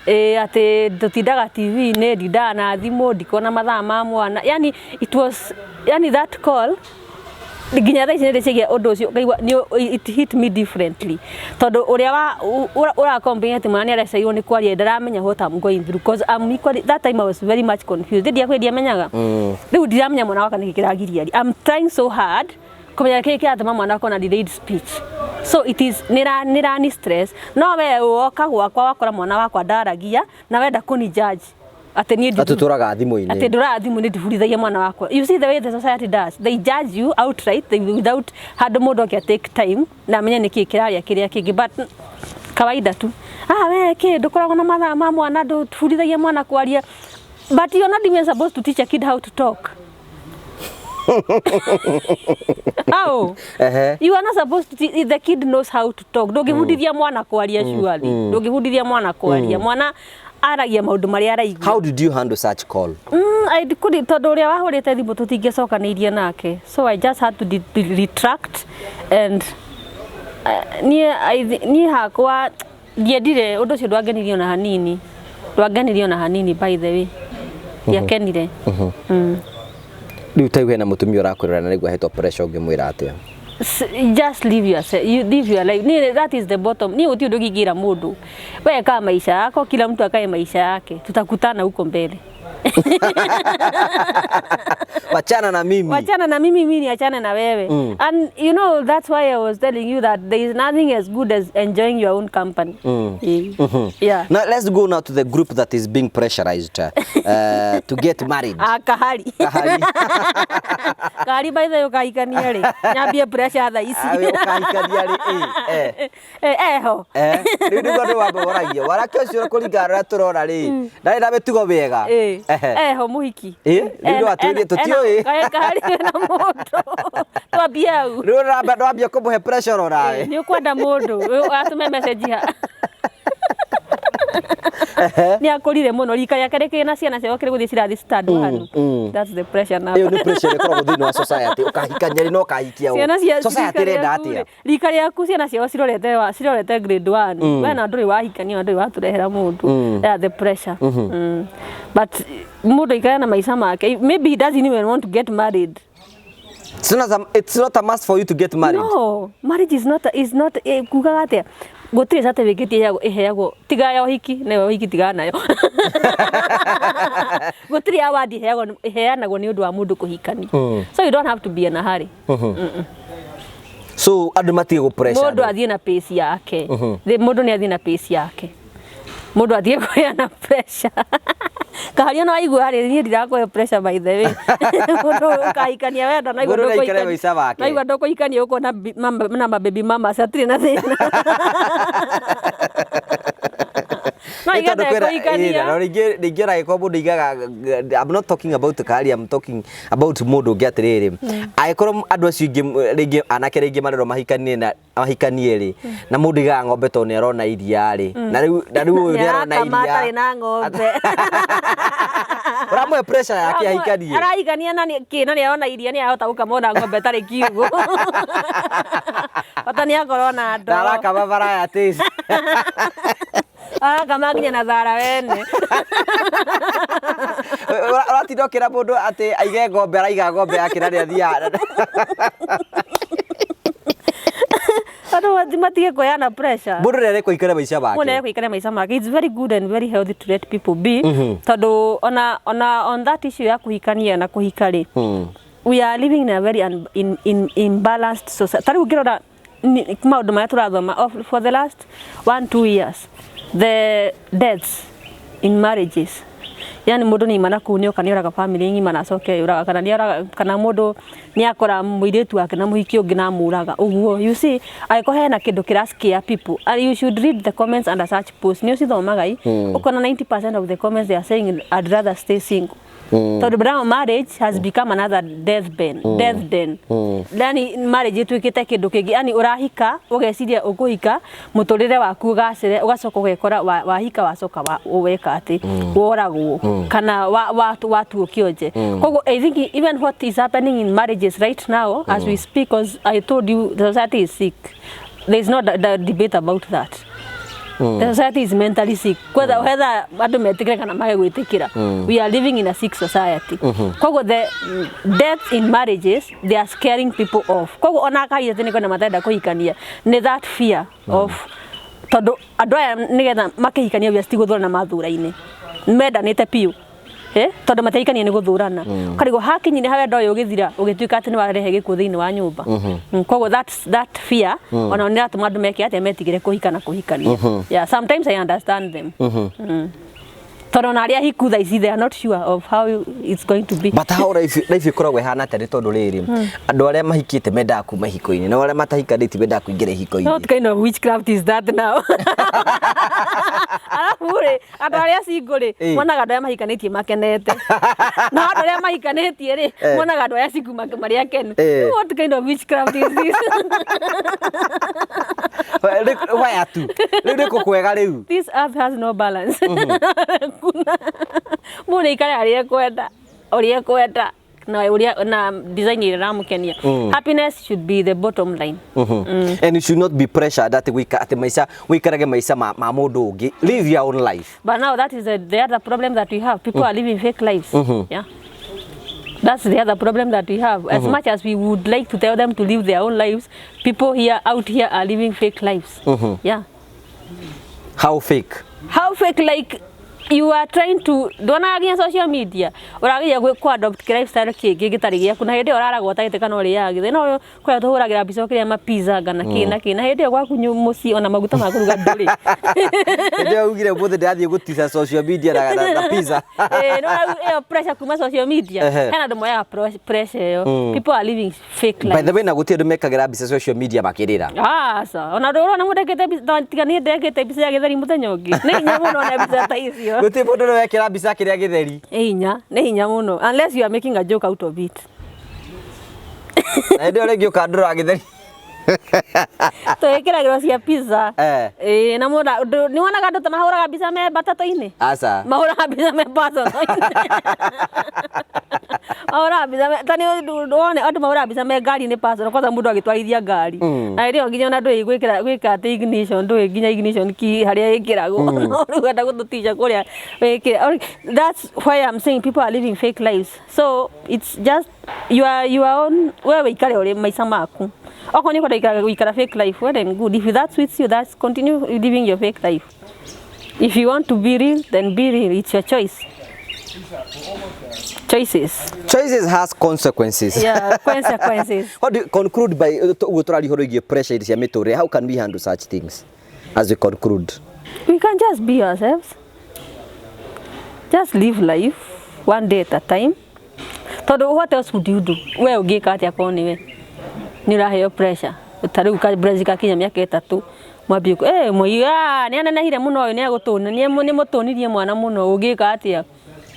atĩ tũtindaga TV-inĩ, ndindaga na thimũ, ndikona mathaa ma mwana. Yani it was, yani that call nginya thaa ici nĩ ndĩciria ũndũ ũcio ngaigua it hit me differently, tondũ ũrĩa wa ũra complain atĩ mwana nĩ arecairwo nĩ kwaria ndaramenya what I'm going through, because I'm equally, that time I was very much confused. Ndiakwĩ ndiamenyaga, rĩu ndiramenya mwana wakwa nĩkĩ kĩragiria. I'm trying so hard kũmenya kĩĩ kĩratũma mwana wakwa na delayed speech, so it is nĩrani stress. No we woka gwakwa wakora mwana wakwa ndaragia na wenda kũni judge atĩ niĩ Atĩ tũraga thimũ-inĩ. Atĩ ndũraga thimũ nĩ ndibundithagia mwana wakwa. You see the way the society does, they judge you outright without handũ mũndũ oke take time na amenye nĩkĩ kĩraria kĩrĩa kĩngĩ, but kawaida tu, ah, we kĩ ndũkoragwo na mathaa ma mwana, ndũbundithagia mwana kwaria, but you're not even supposed to teach a kid how to talk. How? You are not supposed to the kid knows how to talk. Ndũngĩbundithia mwana kwaria surely. Ndũngĩbundithia mwana kwaria. Mwana aragia maũndũ marĩa araigua. How did you handle such call? I couldn't, tondũ ũrĩa wahũrĩte thimũ tũtingĩcokanĩirie nake. So I just had to retract and niĩ niĩ hakwa ndiendire ũndũ ũcio, ndwangenirie ona hanini. Ndwangenirie ona hanini, by the way. Ndiakenire. Rĩu ta hena mũtumia ũrakwĩrora na nĩguo ahetwo pressure, ũngĩmwĩra atĩa? Just live yourself, you live your life. Ni that is the bottom. Ni gũtirĩ ũndũ ũngĩingĩra mũndũ. We kaa maisha yako, kila mtu akae maisha yake, tutakutana huko mbele. Wachana na mimi. Wachana na mimi, mimi niachane na wewe. And you know, that's why I was telling you that there is nothing as good as enjoying your own company. Yeah. Now let's go now to the group that is being pressurized to get married. Ah, kahari. Kahari. Kahari, by the way, ũkahikania rĩ, nyambie pressure thaa ici? Awe ũkahikania rĩ, eh. Eh, eho. Rĩu nĩguo andũ wambe woragia warake ũcio kũringana na ũrĩa tũrona rĩ, ndarĩ na mĩtugo mĩega. Ehe. Eho mũhiki. Rĩu nĩ watwĩrie tũtiũĩ. Kahari na mũndũ, twambie hau. Rĩu ndwambia kũmũhe pressure onawe. Nĩ ũkwenda mũndũ atũme message ha. Nĩ akũrire mũno, rika rĩake rĩkĩrĩ na ciana ciao kĩrĩ gũthiĩ cirathi stand one. That's the pressure now. Ĩyo nĩ pressure ĩrĩa ĩkoragwo thĩinĩ wa society, ũkahikania rĩ na ũkahikia ũ? Ciana cia Society rika ĩrenda rĩaku atĩa? rĩ, rika rĩaku ciana ciao cirorete grade 1, we na ndũrĩ wahikania na ndũrĩ watũrehera mũndũ. Yeah, the pressure. But mũndũ aikare na maica make. Maybe he doesn't even want to get married. It's not a must for you to get married. No, marriage is not kugaga atia, gũtirĩ certificate ĩheagwo tiga ya ũhiki, nayo ũhiki tiga nayo gũtirĩ award ĩheanagwo nĩ ũndũ wa mũndũ kũhikania. So you don't have to be in a hurry. So andũ matige gũ pressure. Mũndũ athiĩ na pace yake. Mũndũ nĩ athiĩ na pace yake, mũndũ athiĩ kũheana pressure kaharia no aigua harĩ niĩ ndirakũhe pressure. By the way, mũndũ ũkahikania wenda no aigua Mũndũ nĩ aikare ndũkũhikania- maica make. no aigua ndũkũhikania ũkona na mababy mamas hatirĩ na thĩna, no Nĩ aiga tondũ kwĩna- ndekũhikania. No rĩngĩ ona angĩkorwo mũndũ aigaga, I'm not talking about Kaharia, I'm talking about mũndũ ũngĩ atĩrĩrĩ, angĩkorwo andũ acio ingĩ rĩngĩ anake rĩngĩ marerwo mahikanie na mahikanie rĩ, na mũndũ aigaga ng'ombe tondũ nĩ arona iria rĩ, na rĩu ũyũ nĩ arona Nĩarakama iria atarĩ na ng'ombe. Ũramũhe pressure yake ahikanie. Arahikania na kĩ? Na nĩ arona iria, nĩ arahota gũkama ona ng'ombe ĩtarĩ kiugũ, bata nĩ akorwo na Na ndoo. arakama varieties. Arakama nginya na thara wene. Ũratinda ũkĩra mũndũ atĩ aige ng'ombe, araiga ng'ombe yake na nĩ athiaga. Andũ matige kuheana pressure. Mũndũ nĩ arekwo aikare maica Mũndũ make. nĩ aikare maica make. It's very good and very healthy to let people be, tondũ ona on that issue ya kũhikania na kũhika rĩ, we are living in a very imbalanced society. Ta rĩu ũngĩrora maũndũ marĩa tũrathoma for the last 1-2 years, the deaths in marriages, yani mũndũ nĩ imana kũu nĩoka nĩoraga family ng'ima na acoke eyũraga, kana nĩoraga, kana mũndũ nĩakora mũirĩtu wake na mũhiki ũngĩ na amũraga ũguo. You see, angĩkorwo hena kĩndũ kĩra scare people, and you should read the comments under such post, nĩ ũcithomaga i ũkona 90% of the comments, they are saying, "I'd rather stay single," tondũ now marriage has become another death den, death den. Yani marriage ĩtuĩkĩte kĩndũ kĩngĩ, yani ũrahika ũgeciria ũkũhika mũtũrĩre waku ũgacĩre, ũgacoka ũgekora wahika wacoka weka atĩ woragwo kana watuo kĩonje. Koguo I think even what is happening in marriages right now as we speak, because I told you the society is sick, there is no the debate about that. The society is mentally sick, whether andũ metĩkĩre kana mage gwĩtĩkĩra, we are living in a sick society. Koguo the deaths in marriages, they are scaring people off. Koguo ona akaria atĩ nĩ kwenda matarenda kũhikania, nĩ that fear of tondũ andũ aya nĩgetha makĩhikania obvious ti gũthũrana mathũra-inĩ, mendanĩte biũ. Tondũ matiahikania nĩ gũthũrana, karigwo hakinyire ha wendo ũyũ ũgĩthira, ũgĩtuĩka atĩ nĩ warehe gĩkuũ thĩinĩ wa nyũmba. Koguo that fear ona nĩ ĩratũma andũ meke atĩa, metigĩre kũhika na kũhikania. Yeah, sometimes I understand them. Tondũ ona arĩa hiku thaa ici, they are not sure of how it's going to be. But how life ĩkoragwo ĩhana atĩa? Nĩ tondũ rĩrĩ, andũ arĩa mahikĩte mendaga kuma ihiko-inĩ, na arĩa matahikanĩtie mendaga kũingĩra ihiko-inĩ. What kind of witchcraft is that now? Arabu rĩ, andũ arĩa single rĩ, monaga andũ arĩa mahikanĩtie makenete, na andũ arĩa mahikanĩtie rĩ, monaga andũ arĩa single marĩ akenu. What kind of witchcraft is this? Waya tu rĩu nĩ kũkwega rĩu. This earth has no balance. Kuna mũndũ aikare harĩa ekwenda, ũrĩa ekwenda, na ũrĩa na design ĩrĩa ĩramũkenia. Happiness should be the bottom line. And you should not be pressured atĩ gũika atĩ maica wĩikarage maica ma mũndũ ũngĩ. Live your own life. But now that is the other problem that we have. People are living fake lives. Yeah. That's the other problem that we have. As much as we would like to tell them to live their own lives, people here out here are living fake lives. Yeah. How fake? How fake? Like you are trying to ndwonaga nginya social media ũrageria ku adopt lifestyle kĩngĩ gĩtarĩ gĩaku, na hĩndĩ ĩyo ũraragwo ũtagĩte kana ũrĩaga gĩthĩ no kũrĩa tũhũragĩra mbica ũkĩrĩa mapizza ngana kĩ na kĩ, na hĩndĩ ĩyo gwaku mũciĩ ona maguta ma kũruga ndũrĩ. Hĩndĩ ĩyo ugire ũmũthĩ ndĩrathiĩ gũtica social media na pizza. Eh, no ĩyo pressure kuma social media, hena andũ moyaga pressure ĩyo. People are living fake By lives. the way, na gũtirĩ andũ mekagĩra mbica social media makĩrĩra. Aca, ona ndå ũrona mũndũ ekĩte mbica, tiga niĩ ndekĩte mbica ya gĩtheri mũthenya ũngĩ, nĩ hinya mũno one mbica ta icio. Gũtirĩ mũndũ ũrĩa wekĩra mbica akĩrĩa gĩtheri. Nĩ hinya, nĩ hinya mũno, unless you are making a joke out of it. Na hĩndĩ ĩyo rĩngĩ ũkandũra gĩtheri. Twĩkĩragĩrwo cia pizza. Eh. Ĩĩ, na mũndũ nĩ wonaga andũ ta mahũraga mbica me matatũ-inĩ. Aca. Mahũraga mbica me personal-inĩ. Mahũraga mbica me ta nĩ wone andũ mahũraga mbica me ngari-inĩ personal, kwanza mũndũ agĩtwarithia ngari. Na hĩndĩ ĩyo nginya ona ndũĩ gwĩkĩra gwĩka atĩ ignition, ndũĩ nginya ignition key harĩa ĩkĩragwo. No rĩu enda gũtũtica kũrĩa wĩkĩre. That's why I'm saying people are living fake lives. So it's just your own, wewe wĩikare ũrĩ maica maku. Okorwo nĩ ũkwenda gũikara fake life, well and good. If that suits you, that's continue living your fake life. If you want to be real, then be real. It's your choice. Choices. Choices has consequences. Yeah, consequences. What do you conclude by ũguo tũraria ũhoro wĩgiĩ pressure cia mĩtũrĩre? How can we handle such things as we conclude? We can just be ourselves. Just live life one day at a time. Tondũ what else would you do? We ũngĩka atĩa korwo nĩwe? Nĩ ũraheo pressure. Ta rĩu ka pressure gakinya mĩaka 3 mwambie mũiga nĩ anenehire mũno ũyũ nĩ agũtũna nĩ mũtũnirie mwana mũno ũngĩka atĩa?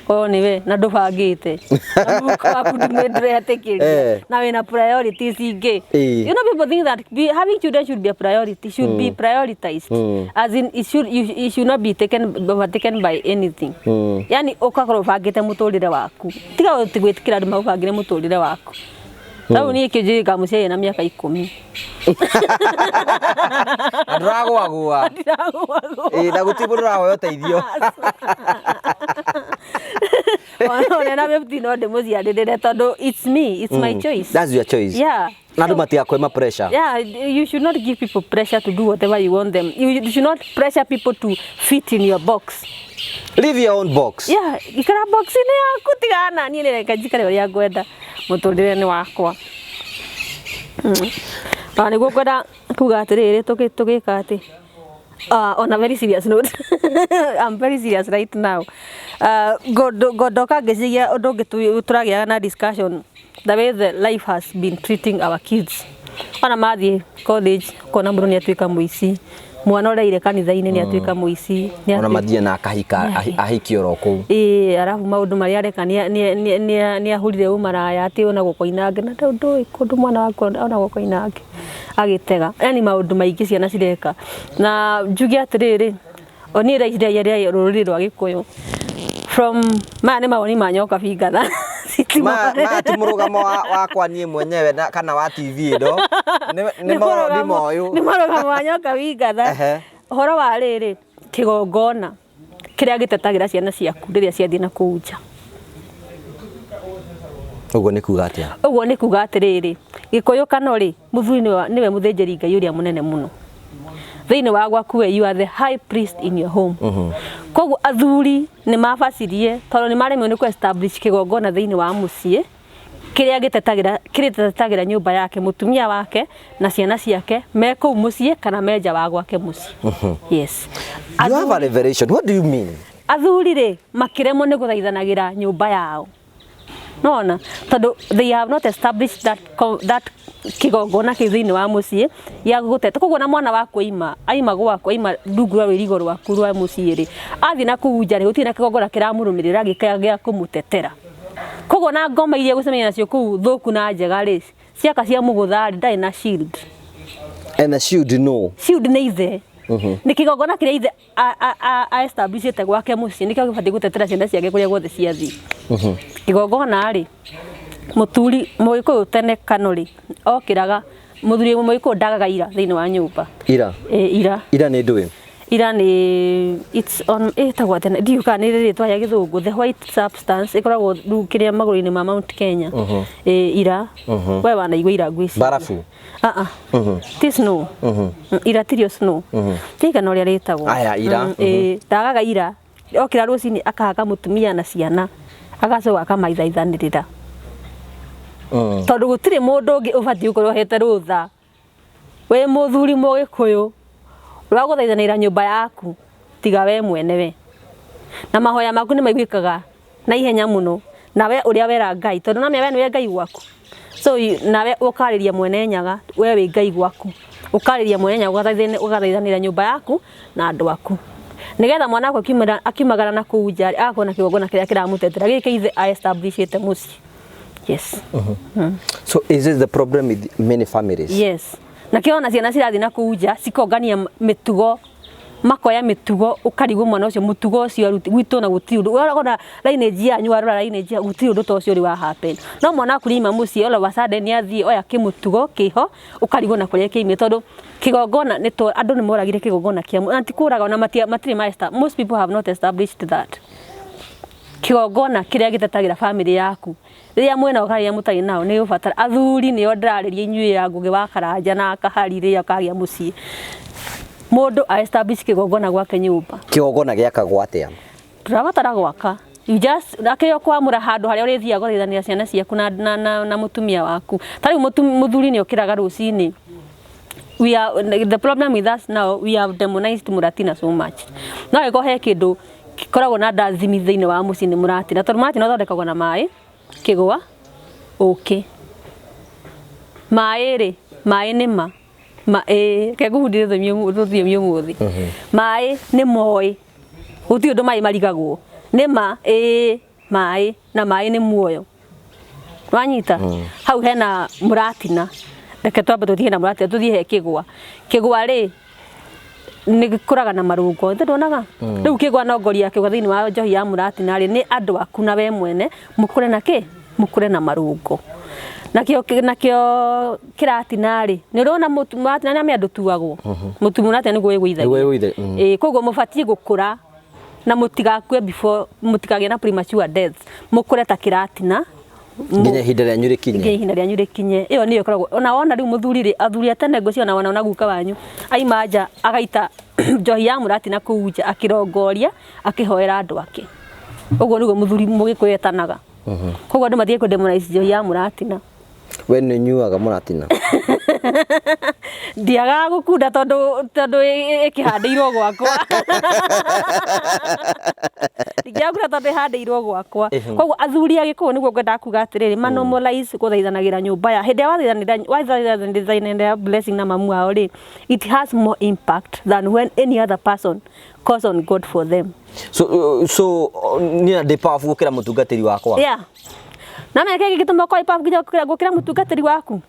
Korwo nĩwe na ndũbangĩte. Na mũhuko waku ndũretĩkĩria. Na wĩna priorities ingĩ. You know, people think that having children should be a priority, should be prioritized. As in it should, it should not be taken overtaken by anything. Yani ũgakorwo ũbangĩte mũtũrĩre waku. Tiga gwĩtĩkĩra andũ magũbangĩre mũtũrĩre waku. Rĩu niĩ kĩnjĩrĩ ngamũciarire na mĩaka 10. Na ndũragũagũa. Ndiragũagũa. Ĩĩ, na gũtirĩ mũndũ ũrahoya ũteithio. Ona na 50 no ndĩmũciarĩrĩre tondũ it's me, it's my choice. That's your choice. Yeah. Na andũ matigakwĩma pressure. Yeah, you should not give people pressure to do whatever you want them. You should not pressure people to fit in your box. Leave your own box. Yeah, ikara box-inĩ yaku tigana niĩ reke njikare ũrĩa ngwenda mũtũrĩre nĩ wakwa. Na nĩguo ngwenda kuga atĩrĩrĩ tũgĩka atĩ on a very serious note. I'm very serious right now. Ngondoka ngĩciria ũndũ ũngĩ tũragĩaga na discussion, the way the life has been treating our kids. Ona mathiĩ college kona mũndũ nĩ atuĩka mũici, mwana ũreire kanitha-inĩ nĩ atuĩka mũici, ona mathiĩ na akahika ahiki oro kũu. Ĩĩ, arabu maũndũ marĩa areka nĩ ahũrire ũmaraya atĩ ona gũkoinange na ndũĩ kũndũ mwana waku ona gũkoinange agĩtega. Yani maũndũ maingĩ ciana cireka. Na njuge atĩrĩrĩ, o niĩ ndeciria rũrĩrĩ rwa Gĩkũyũ from maya nĩ mawoni ma Nyoka Bingatha. Ma ti mũrũgamo wakwa niĩ mwenyewe na kana wa TV ĩno. Nĩ moyũ. Nĩ mũrũgamo wa Nyoka Bingatha. Ũhoro wa rĩrĩ kĩgongona kĩrĩa gĩtetagĩra ciana ciaku rĩrĩa ciathiĩ na kũu nja. Ũguo nĩ kuga atĩa? Ũguo nĩ kuga atĩrĩrĩ, Gĩkũyũ kana rĩ, mũthuri nĩwe mũthĩnjĩri Ngai ũrĩa mũnene mũno. Thĩinĩ wa gwaku we, you are the high priest in your home. Koguo athuri nĩ mabacirie tondũ nĩ maremirwo nĩ kũ establish kĩgongona thĩinĩ wa mũciĩ kĩrĩa gĩtetagĩra nyũmba yake, mũtumia wake na ciana ciake me kũu mũciĩ kana me nja wa gwake mũciĩ. Yes. You have a revelation. What do you mean? Athuri rĩ makĩremwo nĩ gũthaithanagĩra nyũmba yao. Nona tondũ they have not established that kĩgongona kĩu thĩinĩ wa mũciĩ ya gũteta. Koguo na mwana waku aima gwaku, aima rungu rwa rũirigo rwaku rwa mũciĩ rĩ, athiĩ na kũu nja rĩ, gũtirĩ na kĩgongona kĩramũrũmĩrĩra gĩa kũmũtetera. Koguo na ngoma iria gũcemania nacio kũu thũku na njega rĩ, ciaka cia mũgũtha rĩ, ndarĩ na shield. And the shield no. Shield nĩ ithe. Nĩ kĩgongona kĩrĩa ithe a establishĩte gwake mũciĩ nĩkĩo gĩbatiĩ gũtetera ciana ciake kũrĩa guothe ciathiĩ. Kĩgongona rĩ, mũthuri Mũgĩkũyũ tene kano rĩ, okĩraga mũthuri Mũgĩkũyũ ndagaga ira thĩinĩ wa nyũmba. Ira? Ira. Ira nĩ ndũĩ? Ira nĩ it's on ĩtagwo atĩa, ndiũĩ kana nĩ rĩtwa rĩa gĩthũngũ, the white substance ĩkoragwo rĩu kĩrĩa magũrũ-inĩ ma Mount Kenya. Ira. We wanaigua ira ngwĩciria. Barafu? Ti snow. Ira tirio snow. Ti kana ũrĩa rĩtagwo. Aya, ira. Ndagaga ira. Okĩra rũcinĩ akahaka mũtumia na ciana agacoka akamaithaithanĩrĩra. Tondũ gũtirĩ mũndũ ũngĩ ũbatiĩ gũkorwo ũhete rũtha wĩ mũthuri Mũgĩkũyũ rwa gũthaithanĩra nyũmba yaku tiga we mwene we. Na mahoya maku nĩ maiguĩkaga na ihenya mũno na we ũrĩa wera Ngai, tondũ no we nĩwe Ngai gwaku. So nawe ũkarĩria mwene Nyaga, we wĩ Ngai gwaku, ũkarĩria mwene Nyaga ũgathaithanĩra nyũmba yaku na andũ aku, nĩgetha mwana waku akiumagara na kũu nja agakorwo na kĩgongona kĩrĩa kĩramũtetera gĩkĩ ithe a establishĩte mũciĩ. Yes. So is this the problem with many families? Yes. Na kĩo ona ciana cirathiĩ na kũu nja cikongania mĩtugo, makoya mĩtugo, ũkarigwo mwana ũcio mũtugo ũcio aruti gwitũ na gũtirĩ ũndũ. Ũrona lineage yanyu, warora lineage yanyu, gũtirĩ ũndũ ta ũcio ũrĩ wa happen. No mwana waku nĩaima mũciĩ, all of a sudden nĩathiĩ oya kĩmũtugo kĩho, ũkarigwo na kũrĩa kĩaimire, tondũ kĩgongona nĩ andũ nĩ moragire kĩgongona kĩa, na ti kũraga ona matirĩ ma, most people have not established that kĩgongona kĩrĩa gĩtetagĩra family yaku rĩrĩa mwĩnao kana rĩrĩa mũtarĩ nao nĩ ũbatara. Athuri nĩo ndĩrarĩria inyuĩ a Ngũgĩ wa Karanja na Kahari, rĩrĩa ũkagĩa mũciĩ, mũndũ a establish kĩgongona gwake nyũmba. Kĩgongona gĩakagwo atĩa? Tũrabatara gwaka, you just akĩo kwamũra handũ harĩa ũrĩthiaga gũthaithanĩra ciana ciaku na mũtumia waku. Ta rĩu mũthuri nĩ okĩraga rũcinĩ. We are the problem with us now, we have demonized mũratina so much. No angĩkorwo he kĩndũ gĩkoragwo na ndathimi thĩinĩ wa mũciĩ nĩ mũratina, tondũ mũratina ũthondekagwo na maĩ, kĩgwa, ũkĩ. Maĩ rĩ, maĩ nĩ ma ma ĩĩ, reke ngũbundithie rũthiomi ũmũthĩ. Maĩ nĩ moĩ, gũtirĩ ũndũ maĩ marigagwo nĩ ma ĩĩ, maĩ na maĩ nĩ muoyo. Wanyita hau hena mũratina. Reke twambe tũthiĩ na mũratina, tũthiĩ he kĩgwa. Kĩgwa rĩ, nĩ gĩkũraga na marũngo, ithe ndonaga rĩu kĩgwa no ngori ya kĩgwa thĩinĩ wa njohi ya mũratina rĩ, nĩ andũ aku na we mwene mũkũre na kĩ, mũkũre na marũngo. Nakĩo kĩratina rĩ, nĩ ũrona mũtu mũratina nĩ amenya ndũtuagwo mũtu, mũratina nĩguo wĩgũithagia. Nĩguo wĩgũithagia. Ĩĩ, koguo mũbatiĩ gũkũra na mũtigakue before, mũtikagĩe na premature death, mũkũre ta kĩratina nginya ihinda rĩanyu rĩkinye. Nginya ihinda rĩanyu rĩkinye. Ĩyo nĩyo ĩkoragwo ona wona rĩu mũthuri rĩ, athuri a tene ngwĩciria ona wona ona guka wanyu aima nja agaita njohi ya mũratina kũu nja, akĩrongoria, akĩhoera andũ ake. Ũguo nĩguo mũthuri mũgĩkũyũ etanaga. Koguo andũ matige kũ-demonize njohi ya mũratina. We nĩ ũnyuaga mũratina? Ndiagaga gũkunda, tondũ ĩkĩhandĩirwo gwakwa. Ndingĩagura tondũ ĩhandĩirwo gwakwa. Koguo athuri a gĩkũyũ, nĩguo ngwendaga kuga atĩrĩrĩ, ma normalize gũthaithanagĩra nyũmba ya hĩndĩ ĩrĩa wathaithanĩra blessing na mamu wao rĩ, it has more impact than when any other person calls on God for them. So niĩ ndĩ powerful gũkĩra mũtungatĩri wakwa? Yeah, na menya kĩngĩ gĩtũma ũkorwo powerful nginya gũkĩra mũtungatĩri waku,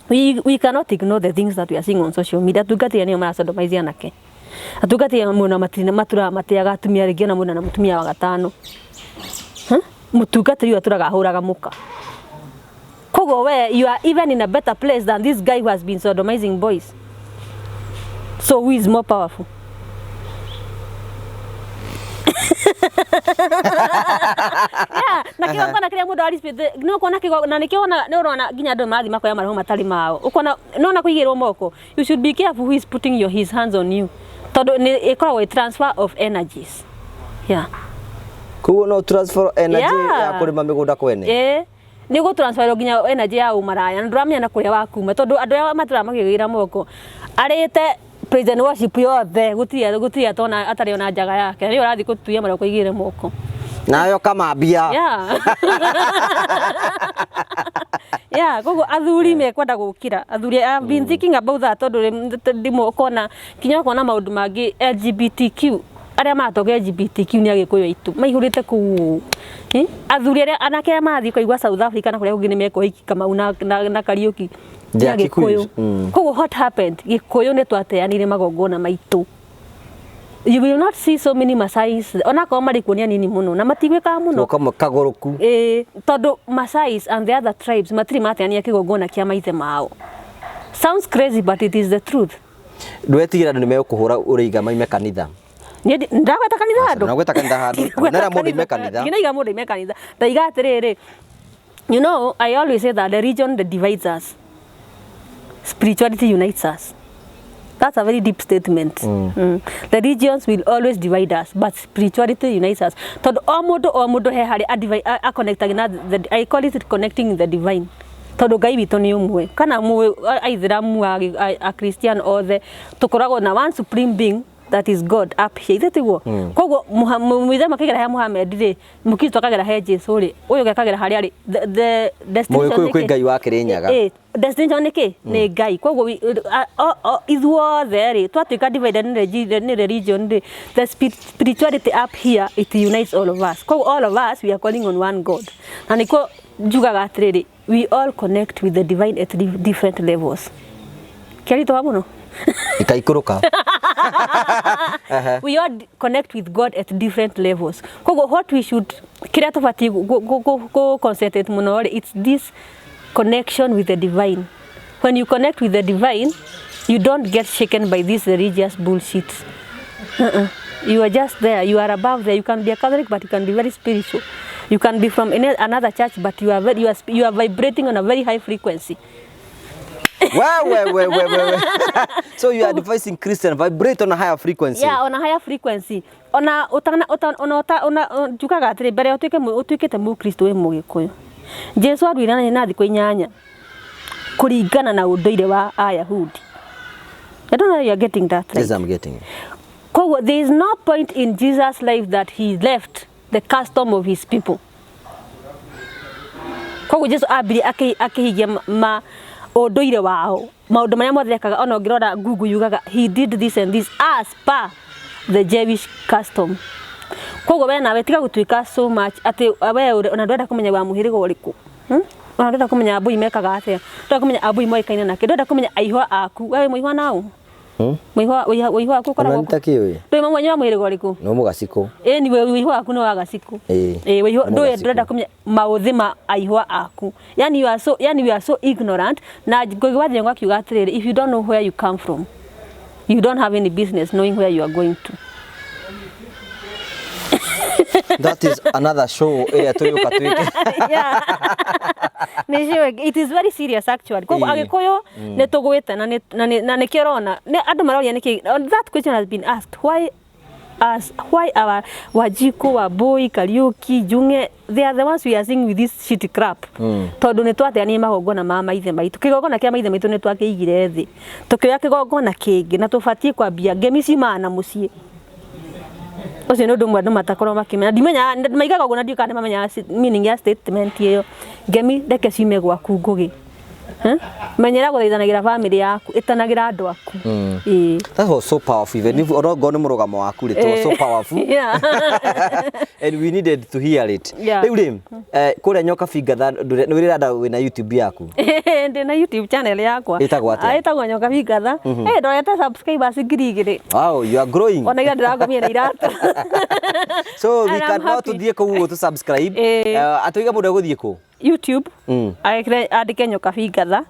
we cannot ignore the things that we are seeing on social media. Atungatĩri nĩo marasodomize anake. Atungatĩri mũno matirĩ matũraga matĩaga atumia rĩngĩ, ona mũndũ na mũtumia wa gatano. Huh? Mũtungatĩri ũyũ atũraga ahũraga mũka. Koguo we you are even in a better place than this guy who has been sodomizing boys. So who is more powerful? Yeah, na kĩgongona kĩrĩa mũndũ arespect nĩ ũkuona kĩgongona, na nĩkĩo wona nĩ ũrona nginya andũ marathiĩ makoya maroho matarĩ mao. Ũkona nona kũigĩrwo moko, you should be careful who is putting your his hands on you, tondũ nĩ ĩkoragwo ĩ transfer of energies, yeah. Koguo no transfer energy ya kũrĩma mĩgũnda kwene? Ĩĩ, nĩ gũ transfer nginya energy ya ũmaraya, na ndũramenya na kũrĩa wakuma, tondũ andũ arĩa matũraga makĩgĩra moko arĩte praise and worship yothe, gũtirĩ atona atarĩ ona njaga yake, nĩyo ũrathiĩ gũtuia maroko igĩre moko. Nayo kamambia. Yeah, koguo athuri mekwenda gũkĩra. Athuri, I have been thinking about that, tondũ ndimwe ũkona kinya ũkona maũndũ mangĩ LGBTQ, arĩa maratonga LGBTQ nĩ agĩkũyũ aitũ maihũrĩte kũu. Eh? Athuri arĩa anake arĩa marathiĩ kũigua South Africa na kũrĩa kũngĩ nĩ mekũhiki Kamau na Kariũki They nĩ are Kikuyus. Agĩkũyũ. Koguo what happened, Gĩkũyũ nĩ twateanire magongona maitũ. You will not see so many Masais, onakorwo marĩ kuo nĩ anini mũno na matigwĩkaga mũno. Kamwe kagũrũku. Ĩĩ, tondũ Masais and the other tribes matirĩ mateania kĩgongona kĩa maithe mao. Sounds crazy, but it is the truth. Ndwetigĩra andũ nĩ megũkũhũra ũrĩiga maime kanitha? Niĩ ndagweta kanitha handũ. Ndũnagweta kanitha handũ. Ndũnera mũndũ ime kanitha. Ndinaiga mũndũ ime kanitha. Ndaiga atĩrĩrĩ, you know, I always say that the religion that divides us, spirituality unites us. That's a very deep statement. The religions will always divide us, but spirituality unites us. Tondũ o mũndũ he harĩa a connectag na the, I call it connecting the divine. Tondũ Ngai witũ nĩ ũmwe. Kana mũĩ Aithĩramu, a Christian othe tũkoragwo na one supreme being that is God up here. Ithe tiguo? Koguo Mũithĩramu akĩgera he Muhammad rĩ, Mũkristo akagera he Jesu rĩ, ũyũ ũngĩ akagera harĩa rĩ, the destination Mũgĩkũyũ nĩ kwĩ kĩ? Ngai wa Kĩrĩnyaga. Ĩ, destination nĩ kĩ? Nĩ Ngai. Koguo ithuothe rĩ, twatuĩka divided nĩ religion rĩ, the spirituality up here, it unites all of us. Koguo all of us, we are calling on one God. Na nĩkĩo njugaga atĩrĩrĩ, we all connect with the divine at different levels. Kĩaritũha mũno. Ikaikũrũka. We all connect with God at different levels. Koguo what we should, kĩrĩa tũbatiĩ gũ concentrate mũno rĩ, it's this connection with the divine. When you connect with the divine, you don't get shaken by this religious bullshit. You are just there. You are above there. You can be a Catholic, but you can be very spiritual. You can be from another church, but you are very, you are vibrating on a very high frequency. We we we we we, so you are advising Christian vibrate on a higher frequency? Yeah, on a higher frequency. Ona utana ona ona ona njugaga atĩrĩ, mbere ũtuĩke ũtuĩkĩte mũkristo, wĩ mũgĩkũyũ. Jesu aruire na thikũ 8 kũringana na ũndũire wa Ayahudi. I don't know if you are getting that right. Yes, I'm getting it. Koguo there is no point in Jesus' life that he left the custom of his people. Koguo Jesu ambirie akĩhingia ma ũndũire wao, maũndũ marĩa mothe ekaga. Ona ũngĩrora Google, yugaga he did this and this as per the Jewish custom. Koguo we nawe tiga gũtuĩka so much atĩ we ona ndwenda kũmenya wa mũhĩrĩga ũrĩkũ, Ona ndwenda kũmenya Ambui mekaga atĩa, ndwenda kũmenya Ambui moĩkaine nakĩ, ndwenda kũmenya aihwa aku. We wĩ mũihwa nau? Mũihwa, ũihwa waku Ona ũkoragwo nĩtakĩũĩ. Ndũĩ mwenye wa mũhĩrĩga ũrĩkũ? No mũgacikũ. Ĩni we ũihwa waku nĩ wa gacikũ. Ĩĩ. Ĩĩ, ũihwa Nĩ ndũĩ mũgacikũ. Ndũrenda kũmenya maũthĩ ma aihwa aku. Yani you are so, yani we are so ignorant. Na Ngugi wa Thiong'o akiuga atĩrĩrĩ, "If you don't know where you come from, you don't have any business knowing where you are going to." That is another show ĩrĩa tũrĩũka twĩke. Yeah. Nĩ sure, it is very serious actually. Koguo Agĩkũyũ nĩ tũgwĩte na nĩkĩo ũrona andũ maroria nĩkĩ. That question has been asked, why as why our Wanjiku, Wambui, Kariuki, Njung'e, they are the ones we are seeing with this shit crap? Tondũ nĩ twateanire magongona ma maithe maitũ. Kĩgongona kĩa maithe maitũ nĩ twakĩigire thĩ, tũkĩoya kĩgongona kĩngĩ, na tũbatiĩ kwambia ngemi ciumaga na mũciĩ. Ũcio nĩ ũndũ ũmwe andũ matakorwo makĩmenya. Ndimenyaga maigaga ũguo na ndiũĩ kana nĩ mamenyaga meaning ya statement ĩyo. Ngemi reke ciume gwaku, Ngũgĩ. Eh? Menyera gũthaithanagĩra family yaku, ĩtanagĩra andũ aku. Ĩĩ. That was so powerful. Even if onokorwo nĩ mũrũgamo waku rĩ, it was so powerful and we needed to hear it. Rĩu rĩ, kũrĩa Nyoka Bingatha, nĩ wĩrĩra wĩna YouTube yaku? Ndĩ na YouTube channel yakwa. Ĩtagwo atĩa? Ah, ĩtagwo Nyoka Bingatha. Eh, ndorete subscribers 2000. Wow, you are growing. Ona ira ndĩrakomire na iratũ. So we And I'm can no happy. tuthiĩ kũu ũguo tu subscribe. Atũiga mũndũ egũthiĩ kũ? YouTube, andĩke Nyoka Bingatha,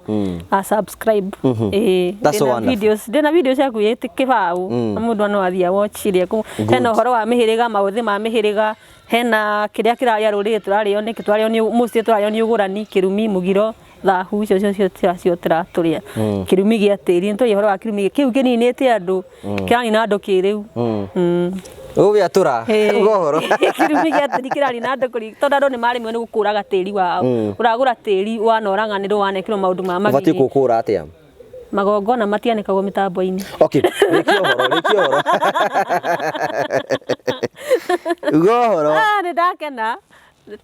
a subscribe. Ĩĩ. That's so Ndĩna wonderful. videos, ndĩna video ciaku ĩ kĩbaũ na mũndũ no athiĩ watch iria kũ hena ũhoro wa mĩhĩrĩga, maũthĩ ma mĩhĩrĩga, hena kĩrĩa kĩrarĩa rũrĩrĩ, tũrarĩo nĩkĩ, tũrarĩo nĩ mũciĩ, tũrarĩo nĩ ũgũrani, kĩrumi, mũgiro, thahu, icio cio cio tũratũrĩa. Kĩrumi gĩa tĩri, nĩtwaria ũhoro wa kĩrumi kĩu kĩninĩte andũ, kĩranina andũ kĩrĩu. Ũgĩatũra uga ũhoro. Kĩrumi gĩa tĩri kĩranina andũ kũri tondũ andũ nĩ maremwo nĩ gũkũraga tĩri wao. Ũragũra tĩri wanorang'anĩrwo, wanekĩrwo maũndũ ma Ũbatiĩ magigi. kũũkũra atĩa? Magongona matianĩkagwo mĩtambo-inĩ. Okay, rĩkia ũhoro, rĩkia ũhoro. Uga ũhoro. Ah, nĩ ndakena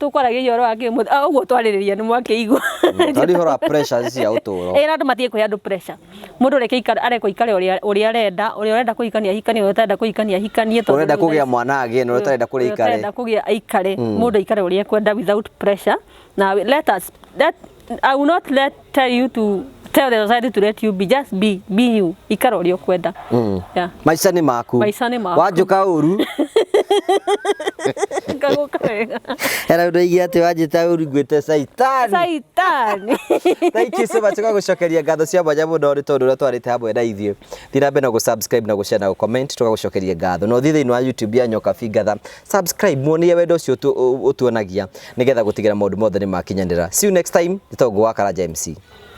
tũkwaragia ũhoro wa kĩmũthĩ. Ah, ũguo twarĩrĩria nĩ mwakĩigua. Twarĩ ũhoro wa pressures cia ũtũũro. Ĩ, na andũ matige kũhe andũ pressure. Mũndũ reke aikare, arekwo aikare ũrĩa ũrĩa arenda. Ũrĩa ũrenda kũhikania ahikanie, ũrĩa ũtarenda kũhikania ahikanie, tondũ Ũrenda rĩu kũgĩa thaa ici- mwana agĩe na ũrĩa ũtarenda kũrĩa ũrĩa aikare. ũtarenda kũgĩa aikare. Mũndũ aikare ũrĩa ekwenda without pressure. Na let us let I will not let tell you to tell the society to let you be. Just be you. Ikara ũrĩa ũkwenda. Yeah. Maica nĩ maku. Maica nĩ maku. Wanjũka ũru. Ngagũka wega. Hena ũndũ aigia atĩ wanjĩta ũru ngwĩte caitani. Caitani. Thank you so much. Tũgagũcokeria ngatho cia mwanya mũno nĩ tondũ ũrĩa twarĩte hamwe na ithuĩ. Thiĩ na mbere na gũ-subscribe na gũ-share na gũ-comment, tũgagũcokeria ngatho. Na ũthiĩ thĩinĩ wa YouTube ya Nyoka Bingatha, subscribe, muonie wendo ũcio ũtuonagia nĩgetha gũtigĩra maũndũ mothe nĩ makinyanĩra. See you next time. Njĩtagwo Ngũgĩ wa Karanja MC.